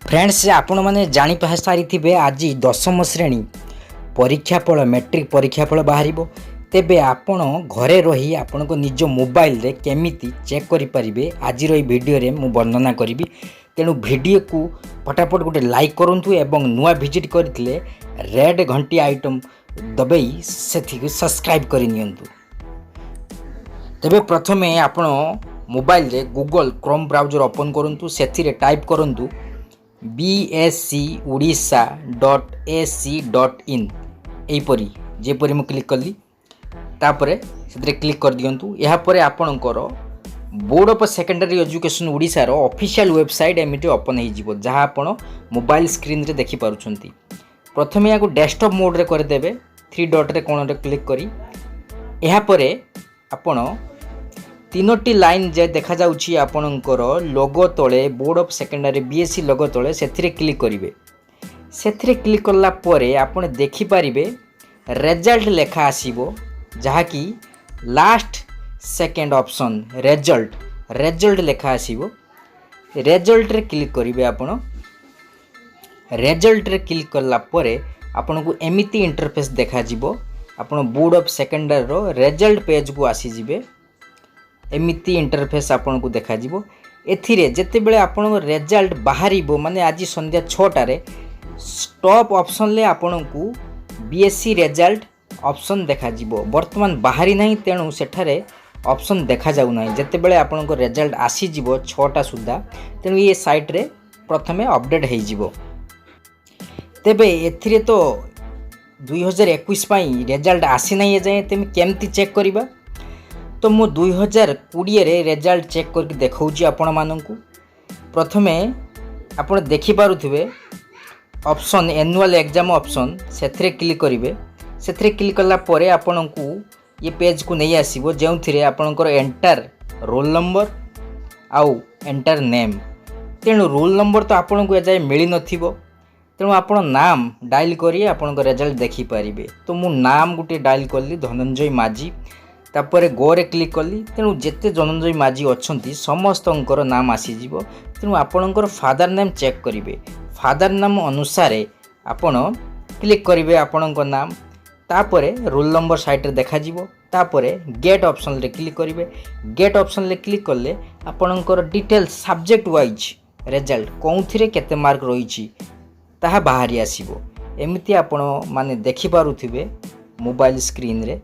Friends, ଆପଣମାନେ ଜାଣି ସାରିଥିବେ, ଆଜି ଦଶମ ଶ୍ରେଣୀ ପରୀକ୍ଷାଫଳ, ମେଟ୍ରିକ୍ ପରୀକ୍ଷାଫଳ ବାହାରିବ। ତେବେ ଆପଣ ଘରେ ରହି ଆପଣଙ୍କ ନିଜ ମୋବାଇଲରେ କେମିତି ଚେକ୍ କରିପାରିବେ, ଆଜିର ଏହି ଭିଡ଼ିଓରେ ମୁଁ ବର୍ଣ୍ଣନା କରିବି। ତେଣୁ ଭିଡ଼ିଓକୁ ଫଟାଫଟ ଗୋଟେ ଲାଇକ୍ କରନ୍ତୁ ଏବଂ ନୂଆ ଭିଜିଟ୍ କରିଥିଲେ ରେଡ଼୍ ଘଣ୍ଟି ଆଇଟମ୍ ଦବେଇ ସେଥିକୁ ସବସ୍କ୍ରାଇବ୍ କରିନିଅନ୍ତୁ। ତେବେ ପ୍ରଥମେ ଆପଣ ମୋବାଇଲରେ ଗୁଗଲ୍ କ୍ରୋମ୍ ବ୍ରାଉଜର୍ ଓପନ୍ କରନ୍ତୁ। ସେଥିରେ ଟାଇପ୍ କରନ୍ତୁ bseodisha.ac.in, ଏହିପରି ଯେପରି ମୁଁ କ୍ଲିକ୍ କଲି। ତାପରେ ସେଥିରେ କ୍ଲିକ୍ କରିଦିଅନ୍ତୁ। ଏହାପରେ ଆପଣଙ୍କର ବୋର୍ଡ଼ ଅଫ୍ ସେକେଣ୍ଡାରୀ ଏଜୁକେସନ୍ ଓଡ଼ିଶାର ଅଫିସିଆଲ୍ ୱେବସାଇଟ୍ ଏମିତି ଓପନ୍ ହେଇଯିବ, ଯାହା ଆପଣ ମୋବାଇଲ ସ୍କ୍ରିନ୍ରେ ଦେଖିପାରୁଛନ୍ତି। ପ୍ରଥମେ ଏହାକୁ ଡେସ୍କଟପ୍ ମୋଡ଼୍ରେ କରିଦେବେ, ଥ୍ରୀ ଡଟ୍ରେ କୋଣରେ କ୍ଲିକ୍ କରି। ଏହାପରେ ଆପଣ ତିନୋଟି ଲାଇନ୍ ଯେ ଦେଖାଯାଉଛି ଆପଣଙ୍କର ଲୋଗୋ ତଳେ, board of secondary BSE logo ତଳେ, ସେଥିରେ କ୍ଲିକ୍ କରିବେ। ସେଥିରେ କ୍ଲିକ୍ କଲା ପରେ ଆପଣ ଦେଖିପାରିବେ ରେଜଲ୍ଟ ଲେଖା ଆସିବ, ଯାହାକି last second option result, result ଲେଖା ଆସିବ। ରେଜଲ୍ଟରେ କ୍ଲିକ୍ କରିବେ ଆପଣ। ରେଜଲ୍ଟରେ କ୍ଲିକ୍ କଲା ପରେ ଆପଣଙ୍କୁ ଏମିତି ଇଣ୍ଟରଫେସ୍ ଦେଖାଯିବ। ଆପଣ ବୋର୍ଡ଼ ଅଫ୍ ସେକେଣ୍ଡାରୀର ରେଜଲ୍ଟ ପେଜ୍କୁ ଆସିଯିବେ। ଏମିତି ଇଣ୍ଟରଫେସ୍ ଆପଣଙ୍କୁ ଦେଖାଯିବ। ଏଥିରେ ଯେତେବେଳେ ଆପଣଙ୍କ ରେଜଲ୍ଟ ବାହାରିବ, ମାନେ ଆଜି ସନ୍ଧ୍ୟା 6ଟାରେ, ଟପ୍ ଅପସନ୍ରେ ଆପଣଙ୍କୁ ବିଏସ୍ଇ ରେଜଲ୍ଟ ଅପସନ୍ ଦେଖାଯିବ। ବର୍ତ୍ତମାନ ବାହାରି ନାହିଁ, ତେଣୁ ସେଠାରେ ଅପସନ୍ ଦେଖାଯାଉ ନାହିଁ। ଯେତେବେଳେ ଆପଣଙ୍କ ରେଜଲ୍ଟ ଆସିଯିବ 6ଟା ସୁଦ୍ଧା, ତେଣୁ ଏ ସାଇଟ୍ରେ ପ୍ରଥମେ ଅପଡ଼େଟ୍ ହେଇଯିବ। ତେବେ ଏଥିରେ ତ 2021 ପାଇଁ ରେଜଲ୍ଟ ଆସିନାହିଁ ଏଯାଏଁ, ତେବେ କେମିତି ଚେକ୍ କରିବା? ତ ମୁଁ 2020ରେ ରେଜଲ୍ଟ ଚେକ୍ କରିକି ଦେଖାଉଛି ଆପଣମାନଙ୍କୁ। ପ୍ରଥମେ ଆପଣ ଦେଖିପାରୁଥିବେ ଅପସନ୍, ଆନୁଆଲ୍ ଏକ୍ଜାମ୍ ଅପସନ୍, ସେଥିରେ କ୍ଲିକ୍ କରିବେ। ସେଥିରେ କ୍ଲିକ୍ କଲା ପରେ ଆପଣଙ୍କୁ ଏ ପେଜ୍କୁ ନେଇ ଆସିବ, ଯେଉଁଥିରେ ଆପଣଙ୍କର ଏଣ୍ଟର ରୋଲ୍ ନମ୍ବର ଆଉ ଏଣ୍ଟର ନେମ୍। ତେଣୁ ରୋଲ୍ ନମ୍ବର ତ ଆପଣଙ୍କୁ ଏଯାଏଁ ମିଳିନଥିବ, ତେଣୁ ଆପଣ ନାମ ଡାଇଲ୍ କରି ଆପଣଙ୍କ ରେଜଲ୍ଟ ଦେଖିପାରିବେ। ତ ମୁଁ ନାମ ଗୋଟିଏ ଡାଇଲ୍ କଲି, ଧନଞ୍ଜୟ ମାଝୀ। ତାପରେ ଗୋରେ କ୍ଲିକ୍ କଲି। ତେଣୁ ଯେତେ ଧନଞ୍ଜୟ ମାଝୀ ଅଛନ୍ତି, ସମସ୍ତଙ୍କର ନାମ ଆସିଯିବ। ତେଣୁ ଆପଣଙ୍କର ଫାଦର ନେମ୍ ଚେକ୍ କରିବେ। ଫାଦର ନାମ ଅନୁସାରେ ଆପଣ କ୍ଲିକ୍ କରିବେ ଆପଣଙ୍କ ନାମ। ତାପରେ ରୋଲ୍ ନମ୍ବର ସାଇଡ଼୍ରେ ଦେଖାଯିବ। ତାପରେ ଗେଟ୍ ଅପସନ୍ରେ କ୍ଲିକ୍ କରିବେ। ଗେଟ୍ ଅପସନ୍ରେ କ୍ଲିକ୍ କଲେ ଆପଣଙ୍କର ଡିଟେଲ୍ସ, ସବଜେକ୍ଟ ୱାଇଜ୍ ରେଜଲ୍ଟ, କେଉଁଥିରେ କେତେ ମାର୍କ ରହିଛି, ତାହା ବାହାରି ଆସିବ। ଏମିତି ଆପଣ ମାନେ ଦେଖିପାରୁଥିବେ ମୋବାଇଲ ସ୍କ୍ରିନ୍ରେ।